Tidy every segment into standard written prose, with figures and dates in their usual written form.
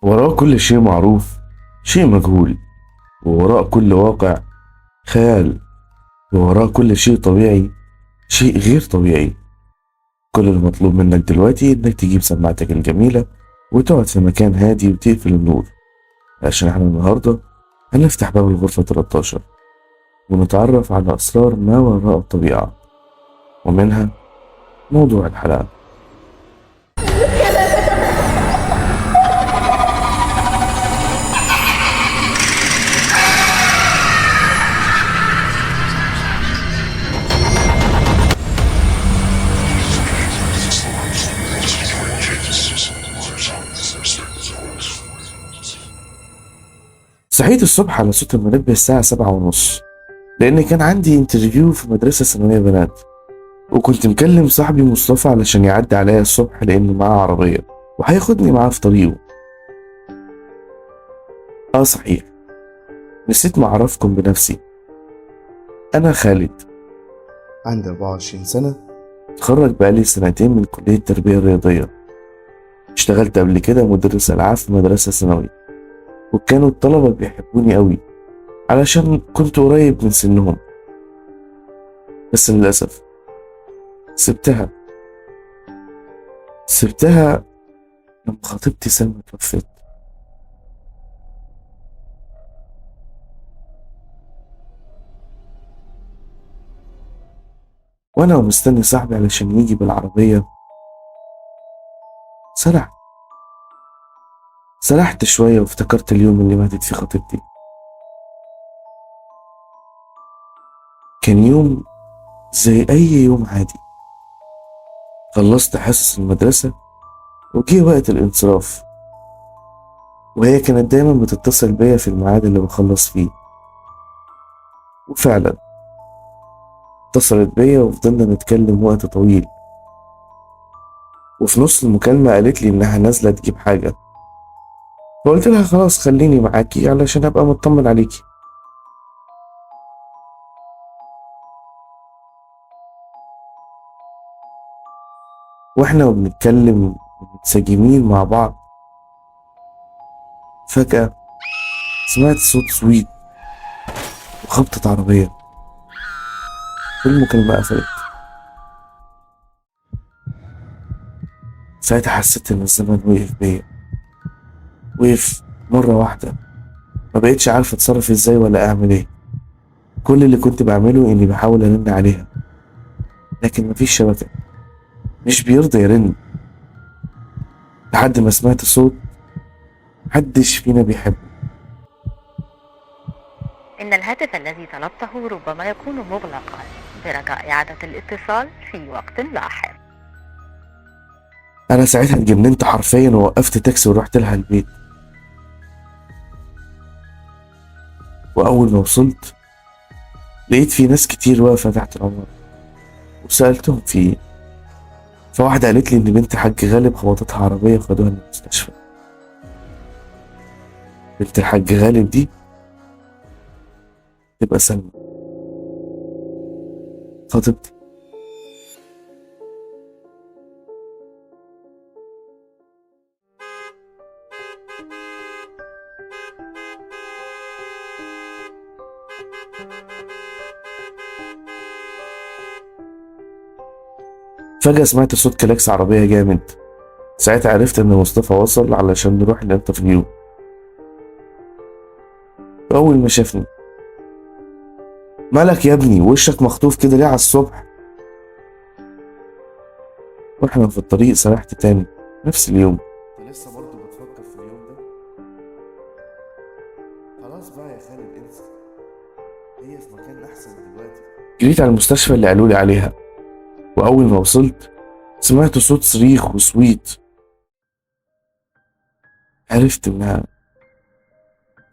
وراء كل شيء معروف شيء مجهول، ووراء كل واقع خيال، ووراء كل شيء طبيعي شيء غير طبيعي. كل المطلوب منك دلوقتي انك تجيب سماعتك الجميلة وتقعد في مكان هادي وتقفل النور، عشان احنا النهاردة هنفتح باب الغرفة 13 ونتعرف على أسرار ما وراء الطبيعة، ومنها موضوع الحلقة. صحيت الصبح على صوت المنبه الساعة 7:30، لأن كان عندي interview في مدرسة ثانوية بنات، وكنت مكلم صاحبي مصطفى علشان يعدي عليا الصبح لأنه معاه عربية وهياخدني معاه في طريقه. صحيح، نسيت ما أعرفكم بنفسي. أنا خالد، عندي 24 سنة، اتخرج بقالي سنتين من كلية التربية الرياضية. اشتغلت قبل كده مدرس ألعاب في مدرسة ثانوي، وكانوا الطلبة بيحبوني قوي علشان كنت قريب من سنهم، بس للأسف سبتها لما خطيبتي سلمى توفت. وأنا ومستني صاحبي علشان يجي بالعربية سرحت شوية وافتكرت اليوم اللي ماتت فيه خطيبتي. كان يوم زي أي يوم عادي. خلصت حصص المدرسة وجي وقت الانصراف، وهي كانت دايما بتتصل بيا في الميعاد اللي بخلص فيه، وفعلا اتصلت بيا وفضلنا نتكلم وقت طويل. وفي نص المكالمة قالت لي إنها نازلة تجيب حاجة، فقلت لها خلاص خليني معاكي علشان أبقى مطمن عليكي. واحنا وبنتكلم متساجمين مع بعض، فجأة سمعت صوت سويت وخبطة عربية، والمكالمة قفلت. ساعتها حسيت إن الزمن وقف بيا، وقف مرة واحدة. ما بقيتش عارف اتصرف ازاي ولا اعمل ايه. كل اللي كنت بعمله اني بحاول ارن عليها، لكن مفيش شبكة، مش بيرضى يرن، لحد ما سمعت صوت محدش فينا بيحبه. إن الهاتف الذي طلبته ربما يكون مغلقا، برجاء إعادة الاتصال في وقت لاحق. أنا ساعتها اتجننت حرفيا ووقفت تاكسي ورحت لها البيت. وأول ما وصلت لقيت في ناس كتير واقفة تحت العمارة، وسألتهم في إيه، فواحدة قالت لي إن بنت الحاج غالب خبطتها عربية وخدوها للمستشفى. بنت الحاج غالب دي تبقى سلمى خطيبتي. فجأة سمعت صوت كلاكس عربية جامد. ساعتها عرفت إن مصطفى وصل علشان نروح ال interview. أول ما شافني، مالك يا ابني وشك مخطوف كده ليه على الصبح؟ واحنا في الطريق سرحت تاني نفس اليوم. انت لسه برضه بتفكر في اليوم ده؟ خلاص بقى يا خالد انسى، هي في مكان احسن دلوقتي. جريت على المستشفى اللي قالولي عليها، وأول ما وصلت سمعت صوت صريخ وصويت. عرفت إنها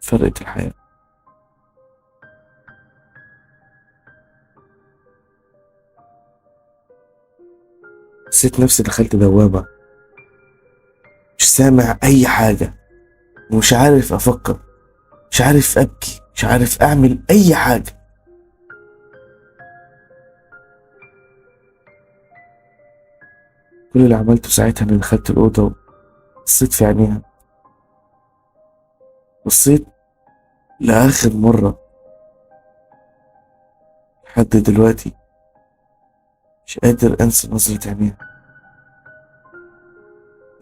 فرقت الحياة. حسيت نفسي دخلت دوامة، مش سامع أي حاجة، ومش عارف أفكر، مش عارف أبكي، مش عارف أعمل أي حاجة. كل اللي عملته ساعتها إني دخلت الأوضة وبصيت في عينيها بصيت لآخر مرة. لحد دلوقتي مش قادر أنسى نظرة عينيها.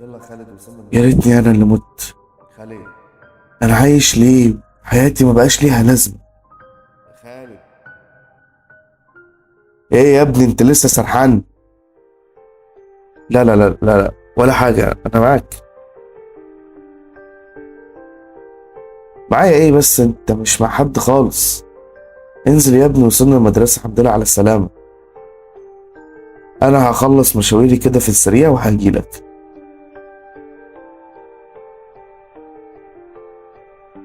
يلا خالد وصلنا. يا ريتني أنا اللي مت. خالد، أنا عايش ليه؟ حياتي ما بقاش ليها لازمة. خالد، إيه يا ابني أنت لسه سرحان؟ لا لا لا لا لا ولا حاجة، أنا معاك. معايا إيه بس؟ أنت مش مع حد خالص. انزل يا ابني، وصلنا المدرسة، الحمد لله على السلامة. أنا هخلص مشاويري كده في السريع وهجيلك.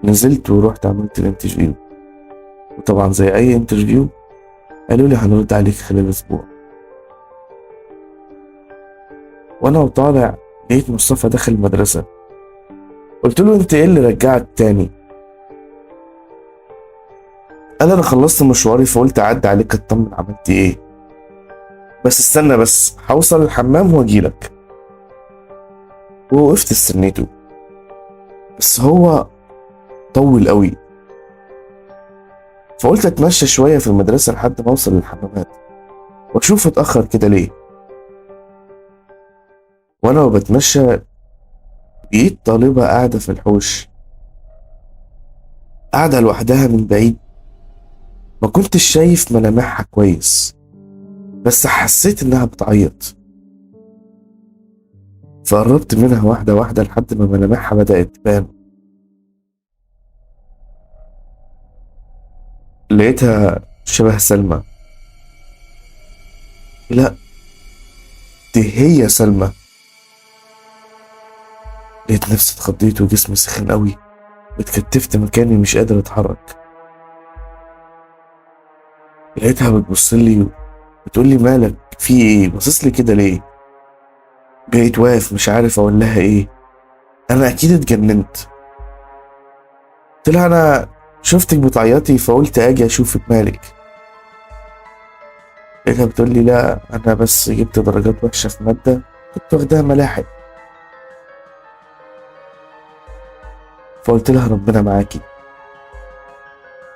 نزلت ورحت عملت ال interview، وطبعا زي أي interview قالوا لي هنرد عليك خلال أسبوع. وأنا وطالع لقيت مصطفى داخل المدرسة. قلت له أنت إيه اللي رجعك تاني؟ قال أنا خلصت مشواري فقلت أعدي عليك أطمن عملت إيه، بس استنى بس هوصل الحمام وأجيلك. ووقفت استنيته، بس هو طول قوي، فقلت اتمشى شوية في المدرسة لحد ما اوصل للحمامات واشوف اتأخر كده ليه. وانا وبتمشى لقيت طالبة قاعدة في الحوش، قاعدة لوحدها من بعيد. ما كنتش شايف ملامحها كويس، بس حسيت انها بتعيط. فقربت منها واحدة واحدة لحد ما ملامحها بدأت تبان. لقيتها شبه سلمى. لا، دي هي سلمى. لقيت نفسي اتخضيت وجسمي سخن قوي، واتكتفت مكاني مش قادر اتحرك. لقيتها بتبص لي بتقول لي مالك، في ايه، باصص لي كده ليه؟ بقيت واقف مش عارف اقول لها ايه، انا اكيد اتجننت. قلت لها انا شفتك بتعيطي فقلت اجي اشوفك مالك. لقيتها بتقول لي لا، انا بس جبت درجات وحشه في ماده كنت واخداها ملاحق. فقلت لها ربنا معاكي.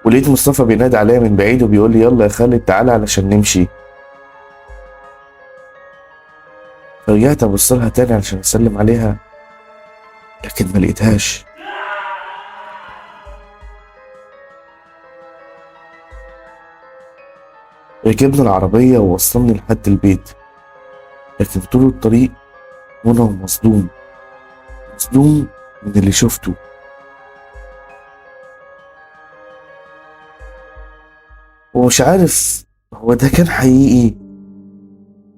ولقيت مصطفى بينادي عليا من بعيد وبيقول لي يلا يا خالد تعالى علشان نمشي. فرجعت ابص لها تاني علشان اسلم عليها، لكن ما لقيتهاش. ركبنا العربية ووصلني لحد البيت، لكن طول الطريق وانا مصدوم مصدوم من اللي شفته. ومش عارف هو ده كان حقيقي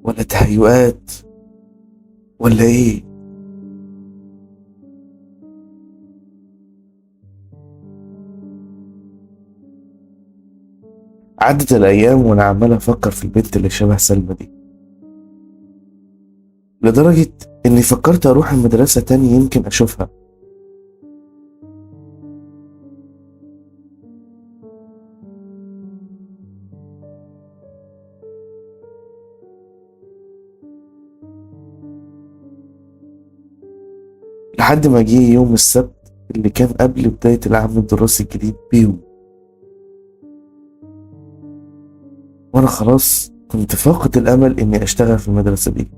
ولا تهيؤات ولا ايه. عدت الأيام وأنا عمال أفكر في البنت اللي شبه سلمى دي، لدرجة إني فكرت أروح المدرسة تاني يمكن أشوفها. لحد ما جه يوم السبت اللي كان قبل بداية العام الدراسي الجديد بيوم، وأنا خلاص كنت فاقد الأمل إني أشتغل في المدرسة دي.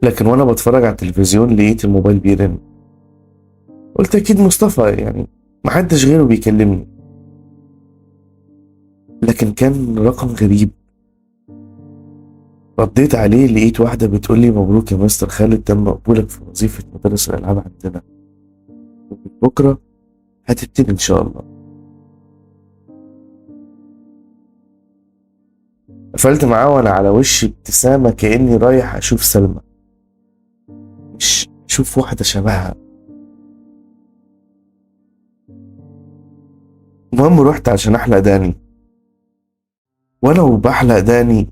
لكن وأنا بتفرج على التلفزيون لقيت الموبايل بيرن. قلت أكيد مصطفى، يعني محدش غيره بيكلمني. لكن كان رقم غريب. رديت عليه لقيت واحدة بتقولي مبروك يا مستر خالد، تم قبولك في وظيفة مدرس الألعاب عندنا، ومن بكرة هتبتدي إن شاء الله. قفلت معاه وأنا على وشي ابتسامة كأني رايح أشوف سلمى، مش أشوف واحدة شبهها. المهم رحت عشان أحلق داني، وأنا وبحلق داني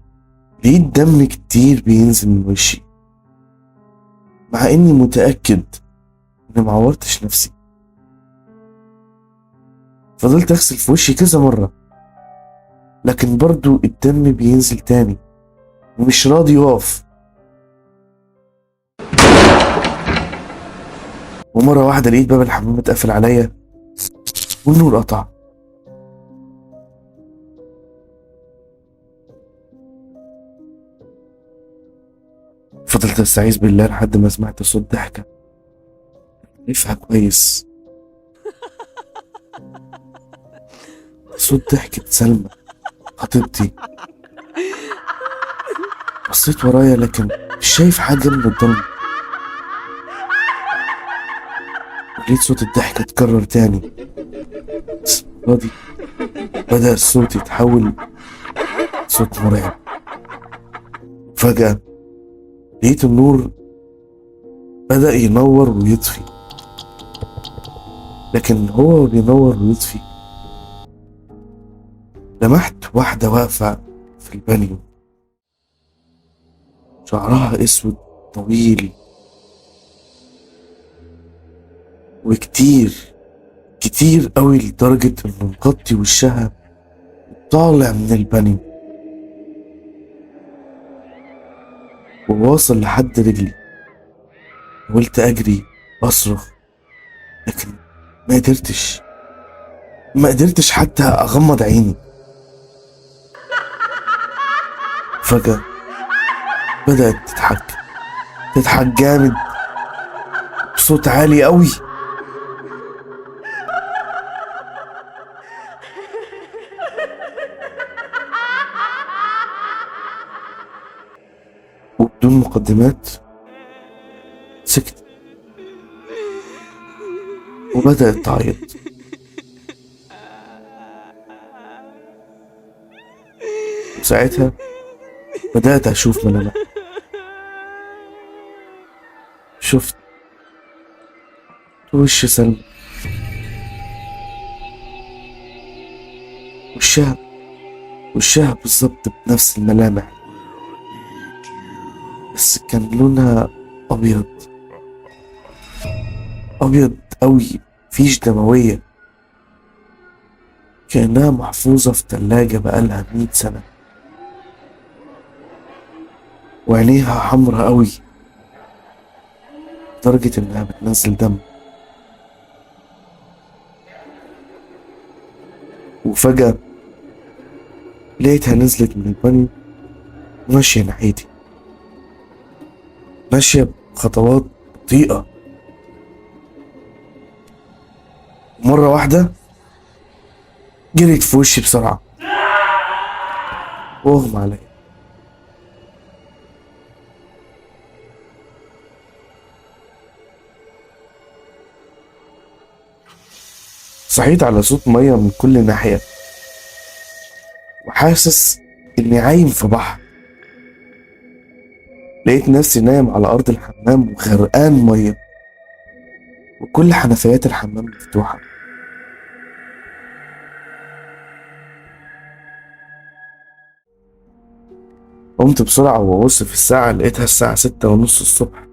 لقيت دم كتير بينزل من وشي، مع إني متأكد إني معورتش نفسي. فضلت أغسل في وشي كذا مرة، لكن برضو الدم بينزل تاني ومش راضي يقف. ومرة واحدة لقيت باب الحمام اتقفل عليا والنور قطع. فضلت استعيذ بالله لحد ما سمعت صوت ضحكة عارفها كويس، صوت ضحكة سلمى خطيبتي. بصيت ورايا لكن مش شايف حاجة من الضلمة. لقيت صوت الضحكة اتكرر تاني، بس المرة دي بدأ الصوت يتحول صوت مرعب. فجأة لقيت النور بدأ ينور ويطفي، لكن هو بينور ويطفي لمحت واحدة واقفة في البانيو، شعرها اسود طويل وكتير كتير قوي لدرجة انه مغطي وشها طالع من البانيو وواصل لحد رجلي. حاولت اجري واصرخ لكن ما قدرتش حتى اغمض عيني. فجأة بدأت تضحك جامد بصوت عالي قوي. وبدون مقدمات سكت وبدأت تعيط. وساعتها بدأت أشوف ملامح، شفت وش سلمى، وشها بالظبط بنفس الملامح، بس كان لونها أبيض أبيض قوي، فيش دموية، كأنها محفوظة في تلاجة بقالها 100 سنة، وعينيها حمرا قوي لدرجة إنها بتنزل دم. وفجأة لقيتها نزلت من البانيو وماشية ناحيتي، ماشية بخطوات بطيئة. مرة واحدة جريت في وشي بسرعة واغمى عليا. صحيت على صوت مية من كل ناحية وحاسس إني عايم في بحر. لقيت نفسي نايم على أرض الحمام وغرقان مية، وكل حنفيات الحمام مفتوحة. قمت بسرعة وببص في الساعة، لقيتها الساعة 6:30 الصبح.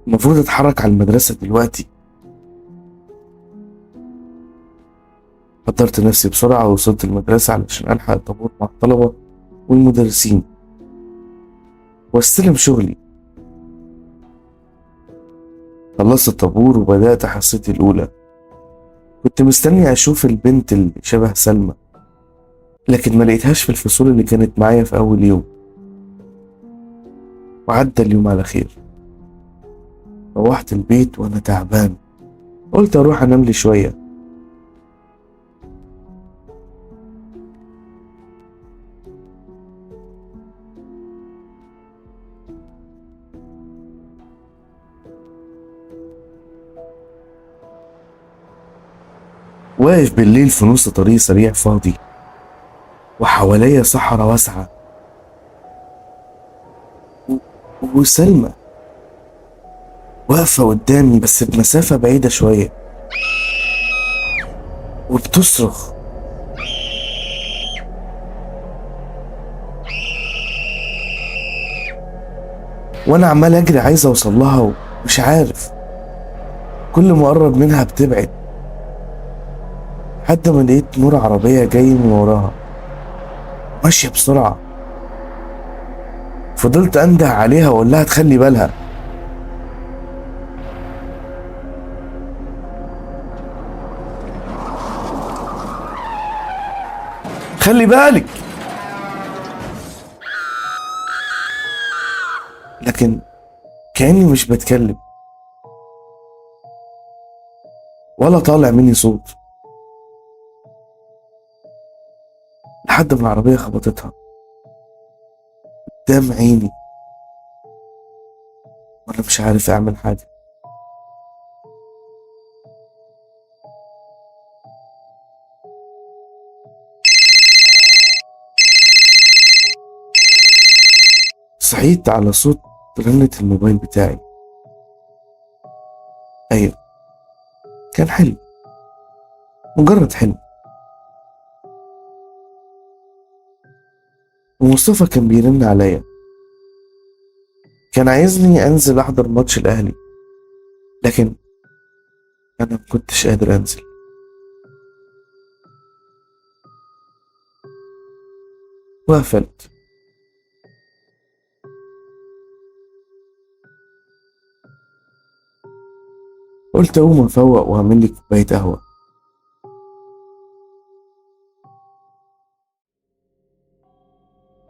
المفروض اتحرك على المدرسة دلوقتي. حضرت نفسي بسرعة ووصلت المدرسة علشان ألحق الطابور مع الطلبة والمدرسين واستلم شغلي. خلصت الطابور وبدأت حصتي الأولى. كنت مستني أشوف البنت اللي شبه سلمى، لكن ما لقيتهاش في الفصول اللي كانت معايا في أول يوم. وعدى اليوم على خير. روحت البيت وأنا تعبان، قلت أروح أنام لي شوية. واقف بالليل في نص طريق سريع فاضي وحواليا صحراء واسعة، وسلمى واقفة قدامي بس بمسافة بعيدة شوية وبتصرخ. وانا عمال اجري عايز اوصل لها ومش عارف، كل ما اقرب منها بتبعد، لحد ما لقيت نور عربية جاي من وراها ماشية بسرعة. فضلت انده عليها واقول لها تخلي بالها، خلي بالك. لكن كأني مش بتكلم ولا طالع مني صوت، لحد ما العربية خبطتها قدام عيني وأنا مش عارف أعمل حاجة. صحيت على صوت رنة الموبايل بتاعي. أيوة، كان حلم، مجرد حلم. ومصطفى كان بيرن عليا، كان عايزني أنزل أحضر ماتش الأهلي، لكن أنا مكنتش قادر أنزل. وقفلت. قلت أقوم أفوق وأعمل لي كوباية قهوة.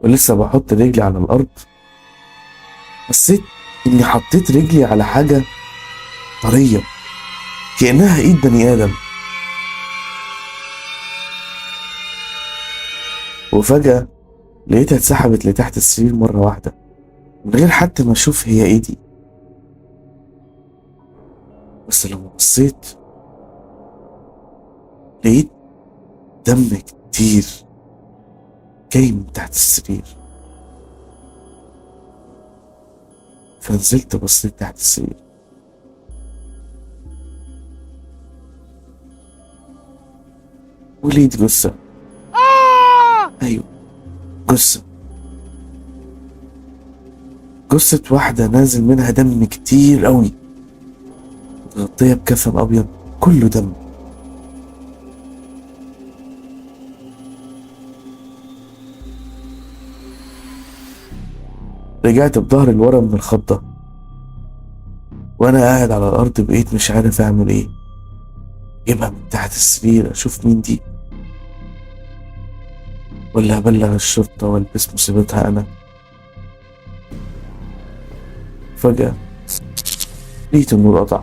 ولسه بحط رجلي على الأرض حسيت إني حطيت رجلي على حاجة طرية كأنها إيد بني آدم. وفجأة لقيتها اتسحبت لتحت السرير مرة واحدة من غير حتى ما أشوف هي إيدي. بس لما بصيت لقيت دم كتير جاي من تحت السرير. فنزلت بصيت تحت السرير، ولقيت جثة. أيوة، جثة، جثة واحدة نازل منها دم كتير قوي، متغطية بكفن أبيض كله دم. رجعت بظهري لورا من الخضة وأنا قاعد على الأرض، بقيت مش عارف أعمل إيه. أجيبها من تحت السرير أشوف مين دي، ولا أبلغ الشرطة وألبس مصيبتها أنا. فجأة لقيت النور قطع.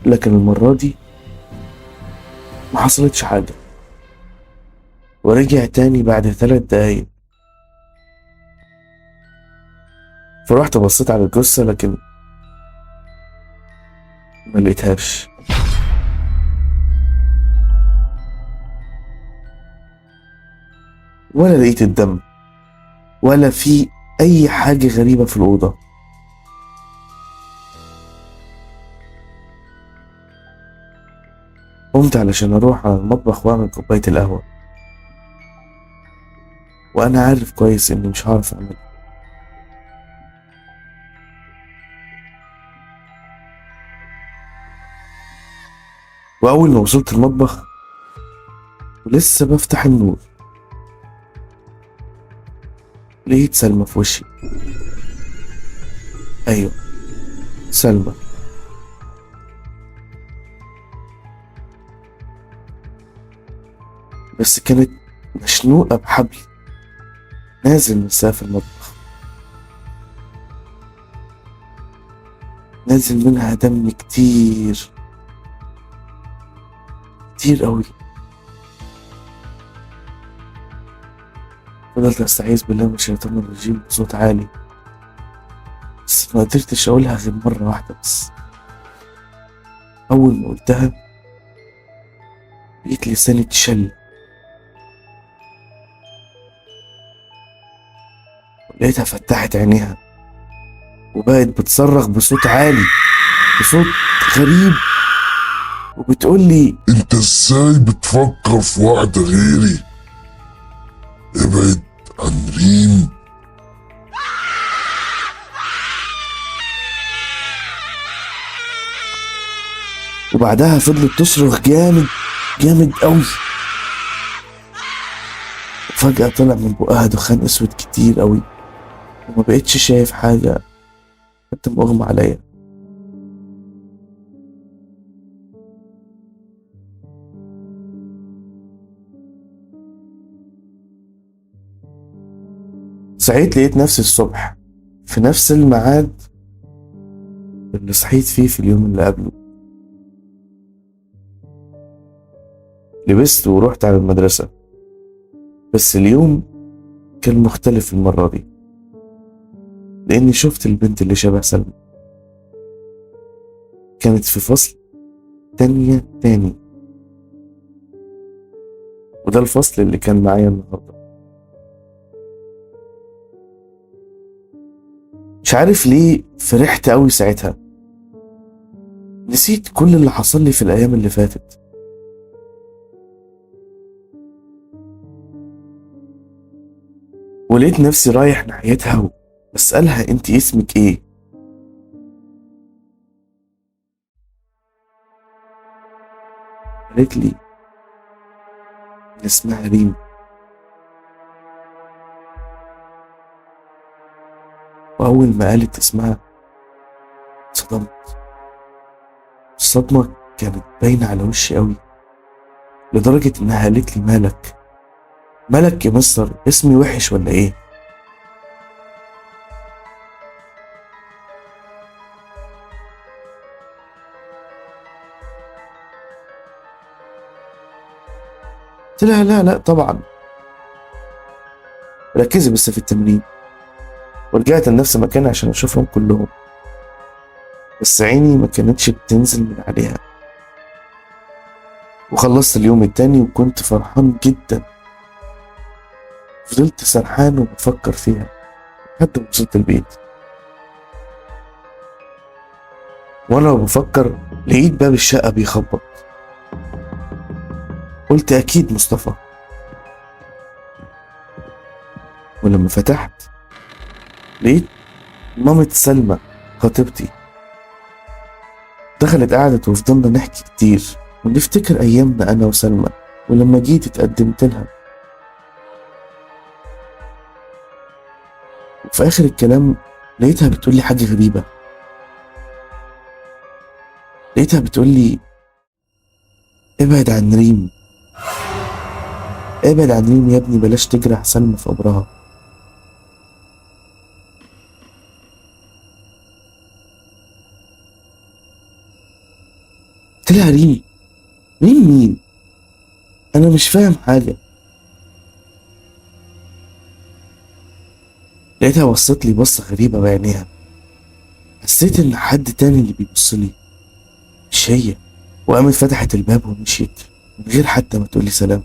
لكن المرة دي ما حصلتش حاجة، ورجع تاني بعد 3 دقايق. فرحت بصيت على الجثة لكن ما لقيتهاش. ولا لقيت الدم ولا في أي حاجة غريبة في الأوضة. قمت علشان أروح على المطبخ وأعمل كوباية القهوة، وأنا عارف كويس إني مش هعرف أعملها. وأول ما وصلت المطبخ ولسه بفتح النور لقيت سلمى في وشي. أيوة، سلمى. بس كانت مشنوقة بحبل نازل من سقف المطبخ، نازل منها دم كتير كتير قوي. فضلت استعيذ بالله من الشيطان الرجيم بصوت عالي، بس ما قدرتش اقولها غير مرة واحدة بس. اول ما قلتها لقيت لساني اتشل، لقيتها فتحت عينيها وبقت بتصرخ بصوت عالي بصوت غريب وبتقول لي: انت ازاي بتفكر في واحدة غيري؟ ابعد عن ريم. وبعدها فضلت تصرخ جامد جامد قوي، وفجأة طلع من بقها دخان اسود كتير قوي وما بقتش شايف حاجة، حتى ما اغمى عليا. صحيت لقيت نفسي الصبح في نفس الميعاد اللي صحيت فيه في اليوم اللي قبله. لبست ورحت على المدرسة، بس اليوم كان مختلف المرة دي، لأني شفت البنت اللي شبه سلمى. كانت في فصل تانية تاني، وده الفصل اللي كان معايا النهاردة. مش عارف ليه فرحت أوي ساعتها، نسيت كل اللي حصل لي في الأيام اللي فاتت. ولقيت نفسي رايح ناحيتها وأسألها أنت اسمك إيه؟ قالت لي اسمها ريم. وأول ما قالت اسمها اتصدمت. الصدمة كانت باينة على وشي قوي، لدرجة إنها قالت لي مالك مالك يا مستر، اسمي وحش ولا إيه؟ قلت لها لا لا طبعا، ركزي بس في التمرين. ورجعت لنفس مكاني عشان اشوفهم كلهم، بس عيني ما كانتش بتنزل من عليها. وخلصت اليوم التاني وكنت فرحان جدا. فضلت سرحان وبفكر فيها لحد ما وصلت البيت. وانا بفكر لقيت باب الشقة بيخبط. قلت اكيد مصطفى. ولما فتحت لقيت مامة سلمى خطيبتي. دخلت قعدت وفضلنا نحكي كتير ونفتكر ايامنا انا وسلمى، ولما جيت اتقدمت لها. وفي اخر الكلام لقيتها بتقولي حاجة غريبة. لقيتها بتقولي ابعد عن ريم، ابعد عن ريم يا ابني، بلاش تجرح سلمى في قبرها. قلت لها ريم؟ ريم مين؟ انا مش فاهم حاجة. لقيتها بصت لي بصة غريبة بعينيها. حسيت ان حد تاني اللي بيبص لي مش هي. وقامت فتحت الباب ومشيت من غير حتى ما تقولي سلام.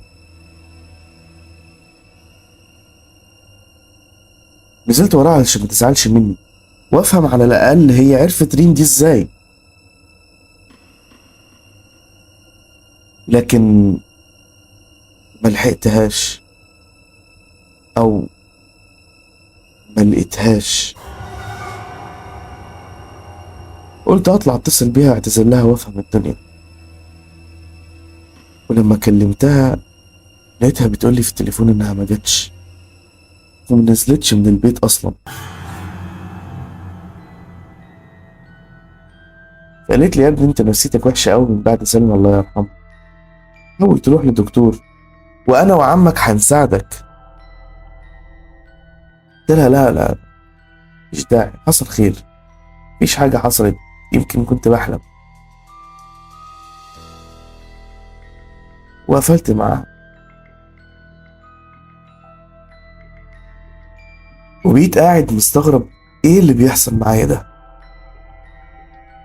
نزلت وراها علشان ما تزعلش مني وافهم على الاقل هي عرفت ريم دي ازاي. لكن ما لحقتهاش او ما لقيتهاش. قلت اطلع اتصل بيها اعتذر لها وافهم الدنيا. ولما كلمتها لقيتها بتقولي في التليفون انها ما جاتش وما نزلتش من البيت اصلا. فقالت لي يا ابني انت نفسيتك وحشه قوي من بعد سلمى الله يرحمها، حاول تروح لدكتور وانا وعمك هنساعدك. قلت لها لا لا مش داعي، حصل خير، مفيش حاجه حصلت، يمكن كنت بحلم. وقفلت معاها وبقيت قاعد مستغرب ايه اللي بيحصل معايا ده.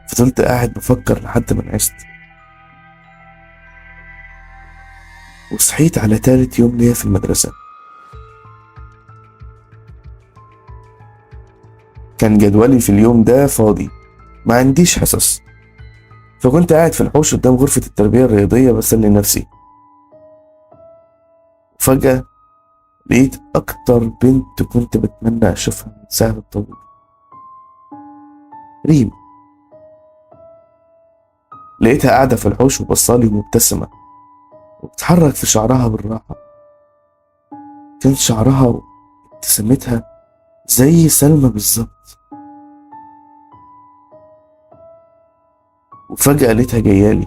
فضلت قاعد بفكر لحد ما نعست، وصحيت على تالت يوم ليا في المدرسة. كان جدولي في اليوم ده فاضي، ما عنديش حصص، فكنت قاعد في الحوش قدام غرفة التربية الرياضية بسلي نفسي. وفجأة لقيت أكتر بنت كنت بتمنى أشوفها من ساعة الطابور، ريم. لقيتها قاعدة في الحوش وبصالي ومبتسمة وبتحرك في شعرها بالراحة. كان شعرها وابتسامتها زي سلمى بالظبط. وفجأة لقيتها جايالي،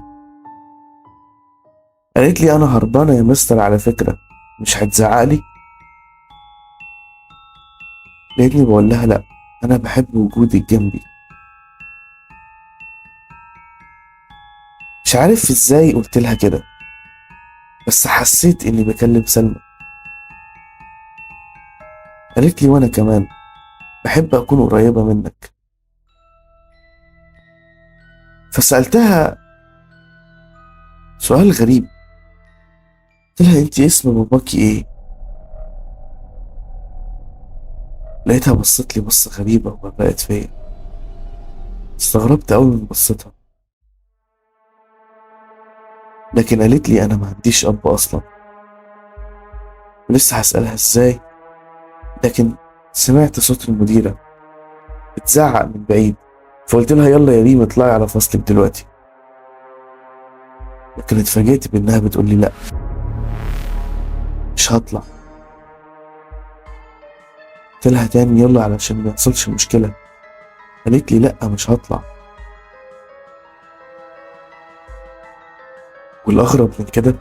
قالت لي أنا هربانة يا مستر على فكرة، مش هتزعقلي؟ لقيتني بقول لها لا، أنا بحب وجودك جنبي. مش عارف إزاي قلت لها كده، بس حسيت إني بكلم سلمى. قالت لي وأنا كمان بحب أكون قريبة منك. فسألتها سؤال غريب، قلت لها أنت اسم باباكي إيه؟ لقيتها بصت لي بصة غريبة وبقت فيا. استغربت أوي من بصتها، لكن قالت لي أنا ما عنديش أب أصلا. ولسه هسألها إزاي، لكن سمعت صوت المديرة بتزعق من بعيد، فقلت لها يلا يا ريم اطلعي على فصلك دلوقتي. لكن اتفاجئت بإنها بتقول لي لأ، مش هطلع. قلت لها تاني يلا علشان ما يحصلش مشكلة. قالت لي لأ مش هطلع. والأغرب من كده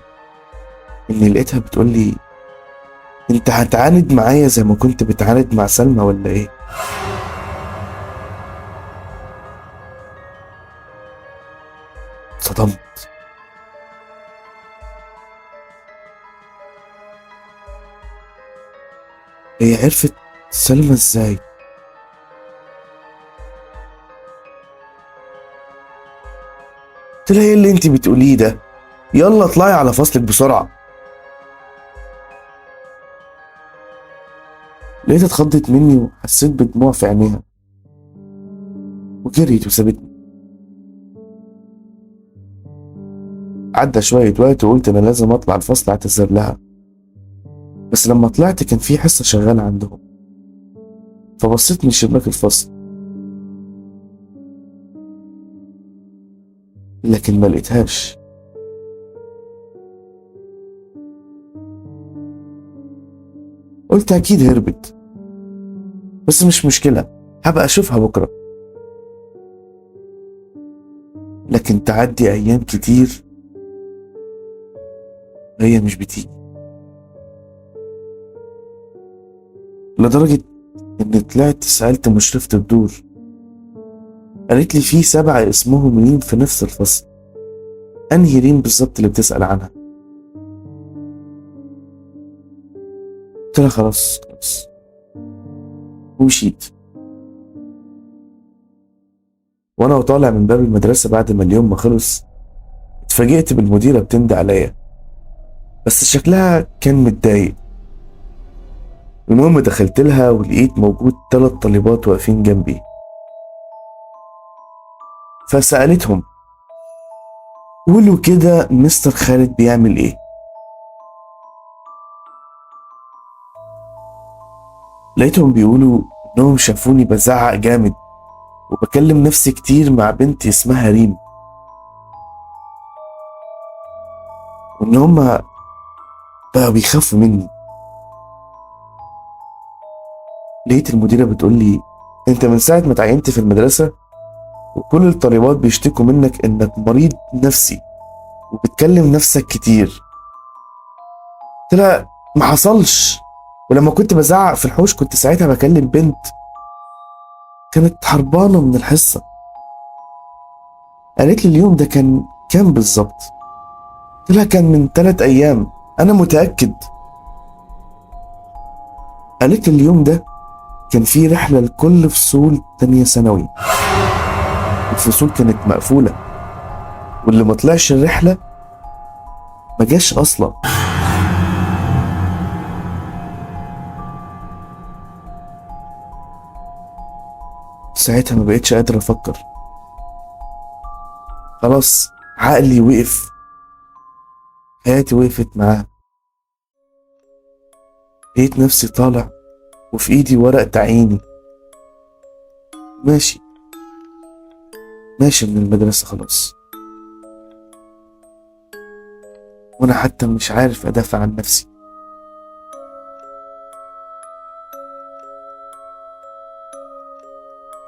إني لقيتها بتقول لي أنت هتعاند معايا زي ما كنت بتعاند مع سلمى ولا إيه؟ صدمت. هي عرفت سلمى إزاي؟ قلت لها إيه اللي أنت بتقوليه ده؟ يلا اطلعي على فصلك بسرعة. لقيتها اتخضت مني وحسيت بدموع في عينيها وجريت وسابتني. عدى شوية وقت وقلت أنا لازم أطلع الفصل أعتذر لها، بس لما طلعت كان في حصة شغالة عندهم، فبصيت من شباك الفصل لكن ما لقيتهاش. قلت أكيد هربت، بس مش مشكلة، هبقى أشوفها بكرة. لكن تعدي أيام كتير هي مش بتيجي، لدرجة إن طلعت سألت مشرفة الدور، قالت لي في 7 اسمهم ريم في نفس الفصل، أنهي ريم بالظبط اللي بتسأل عنها؟ قلت لها خلاص خلاص ومشيت. وانا وطالع من باب المدرسة بعد ما اليوم ما خلص، اتفاجئت بالمديرة بتندى عليا، بس شكلها كان متضايق. المهم دخلت لها ولقيت موجود 3 طالبات واقفين جنبي، فسألتهم قولوا كده مستر خالد بيعمل ايه؟ لقيتهم بيقولوا انهم شافوني بزعق جامد وبكلم نفسي كتير مع بنت اسمها ريم، وان هما بقوا بيخافوا مني. لقيت المديرة بتقولي انت من ساعة ما تعينت في المدرسة وكل الطالبات بيشتكوا منك انك مريض نفسي وبتكلم نفسك كتير. قلت لها ما حصلش، ولما كنت بزعق في الحوش كنت ساعتها بكلم بنت كانت هربانة من الحصة. قالت لي اليوم ده كان كام بالظبط؟ قلت لها كان من 3 أيام أنا متأكد. قالت لي اليوم ده كان فيه رحلة لكل فصول تانية ثانوي، الفصول كانت مقفولة واللي ما طلعش الرحلة ما جاش أصلا. ساعتها ما بقتش قادر أفكر، خلاص عقلي وقف، حياتي وقفت معاه. لقيت نفسي طالع وفي ايدي ورق تعييني، ماشي ماشي من المدرسة خلاص، وانا حتى مش عارف ادافع عن نفسي.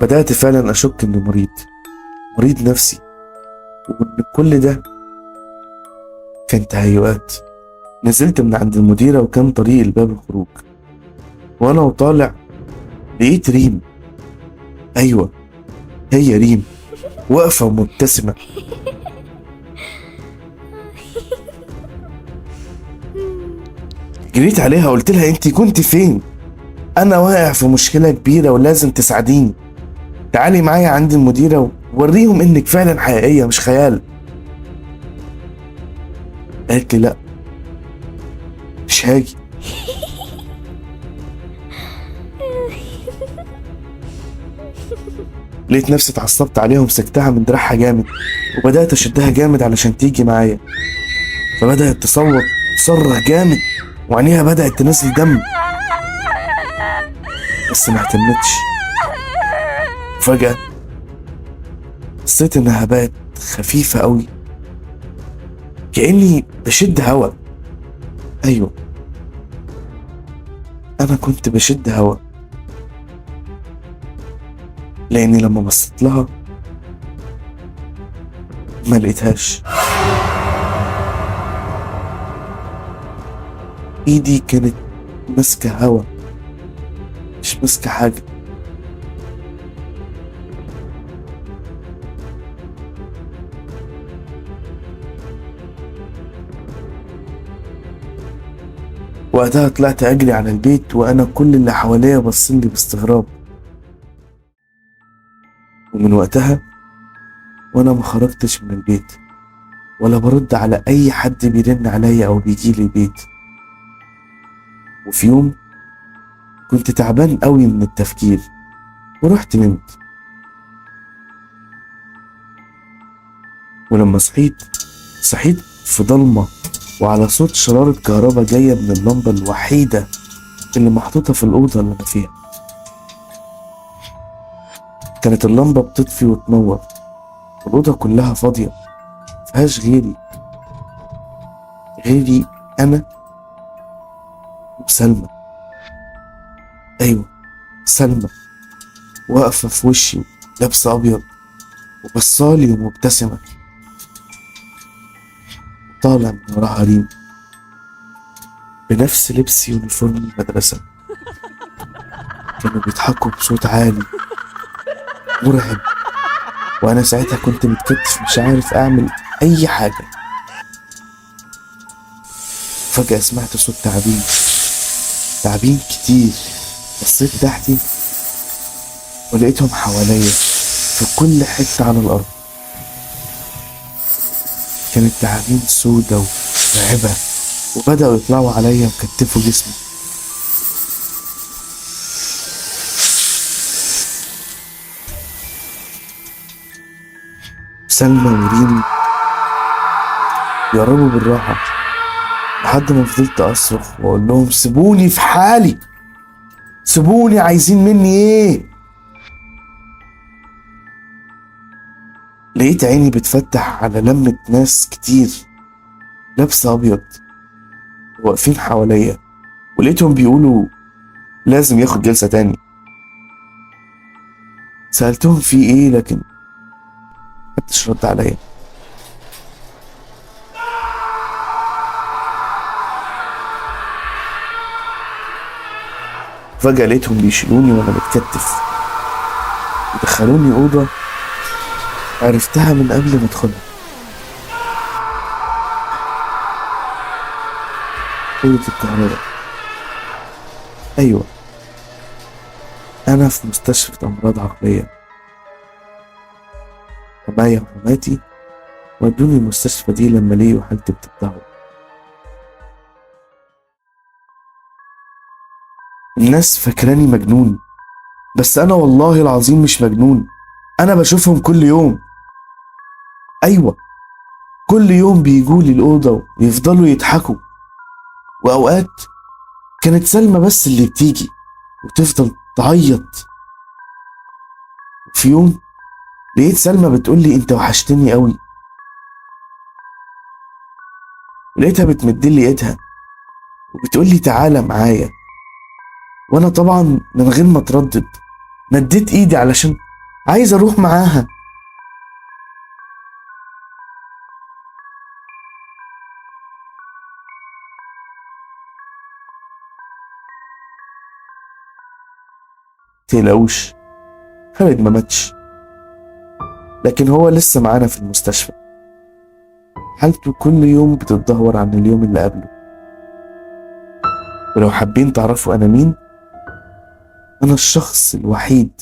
بدأت فعلا اشك اني مريض نفسي، وان كل ده كان تهيؤات. نزلت من عند المديرة وكان طريق الباب الخروج، وانا وطالع لقيت ريم، أيوة هي ريم، واقفة ومبتسمة. جريت عليها قلت لها انت كنت فين؟ انا واقع في مشكلة كبيرة ولازم تساعديني، تعالي معايا عند المديرة ووريهم انك فعلا حقيقية مش خيال. قالت لي لا مش هاجي. لقيت نفسي اتعصبت عليها ومسكتها من دراعها جامد وبدأت اشدها جامد علشان تيجي معايا. فبدأت تصوت تصرخ جامد وعينيها بدأت تنزل دم، بس ما اهتمتش. فجأة حسيت انها بقت خفيفة قوي، كأني بشد هوا. ايوه انا كنت بشد هوا، لاني لما بصيت لها ما لقيتهاش. ايدي كانت ماسكة هوا مش ماسكة حاجة. وقتها طلعت اجري على البيت وانا كل اللي حواليا بصين لي باستغراب. ومن وقتها وانا ما خرجتش من البيت ولا برد على اي حد بيرن عليا او بيجي لي البيت. وفي يوم كنت تعبان قوي من التفكير ورحت نمت. ولما صحيت في ضلمة وعلى صوت شرارة كهرباء جاية من اللمبة الوحيدة اللي محطوطة في الأوضة اللي أنا فيها. كانت اللمبة بتطفي وتنور والأوضة كلها فاضية مفيهاش غيري أنا وسلمى. أيوة سلمى واقفة في وشي لابسة أبيض وبصالي ومبتسمة، طالع من وراها ريم بنفس لبس uniform المدرسة. كانوا بيضحكوا بصوت عالي مرعب، وأنا ساعتها كنت متكتف مش عارف أعمل أي حاجة. فجأة سمعت صوت تعابين كتير. بصيت تحتي ولقيتهم حواليا في كل حتة على الأرض. كانت تعابين سودة ومرعبة وبدأوا يطلعوا عليا وكتفوا جسمي. سلمى وريم يقربوا بالراحة لحد ما فضلت أصرخ وأقول لهم سيبوني في حالي، سيبوني، عايزين مني إيه؟ لقيت عيني بتفتح على لمة ناس كتير لابسة أبيض واقفين حواليا، ولقيتهم بيقولوا لازم ياخد جلسة تاني. سألتهم في إيه لكن محدش رد عليا. فجأة لقيتهم بيشيلوني وأنا بتكتف ودخلوني أوضة عرفتها من قبل ما ادخلها، أوضة الكهرباء. أيوة أنا في مستشفى أمراض عقلية. حماية وحماتي ودوني المستشفى دي لما لقوا حالتي بتتدهور. الناس فاكراني مجنون، بس أنا والله العظيم مش مجنون. أنا بشوفهم كل يوم. أيوة كل يوم بيجولي الأوضة ويفضلوا يضحكوا، وأوقات كانت سلمى بس اللي بتيجي وتفضل تعيط. في يوم لقيت سلمى بتقولي انت وحشتني قوي، لقيتها بتمدلي ايدها وبتقولي تعالى معايا، وانا طبعا من غير ما اتردد مديت ايدي علشان عايز اروح معاها. تقلقوش، خالد ما ماتش، لكن هو لسه معانا في المستشفى. حالته كل يوم بتتدهور عن اليوم اللي قبله. ولو حابين تعرفوا أنا مين، أنا الشخص الوحيد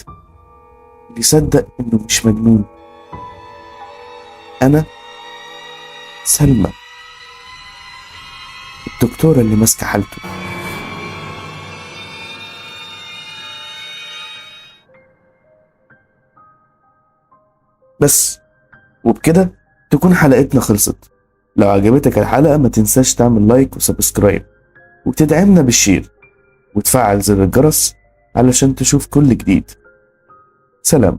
اللي صدق إنه مش مجنون. أنا سلمى، الدكتورة اللي ماسكة حالته. بس وبكده تكون حلقتنا خلصت. لو عجبتك الحلقة ما تنساش تعمل like و subscribe وتدعمنا بال share وتفعل زر الجرس علشان تشوف كل جديد. سلام.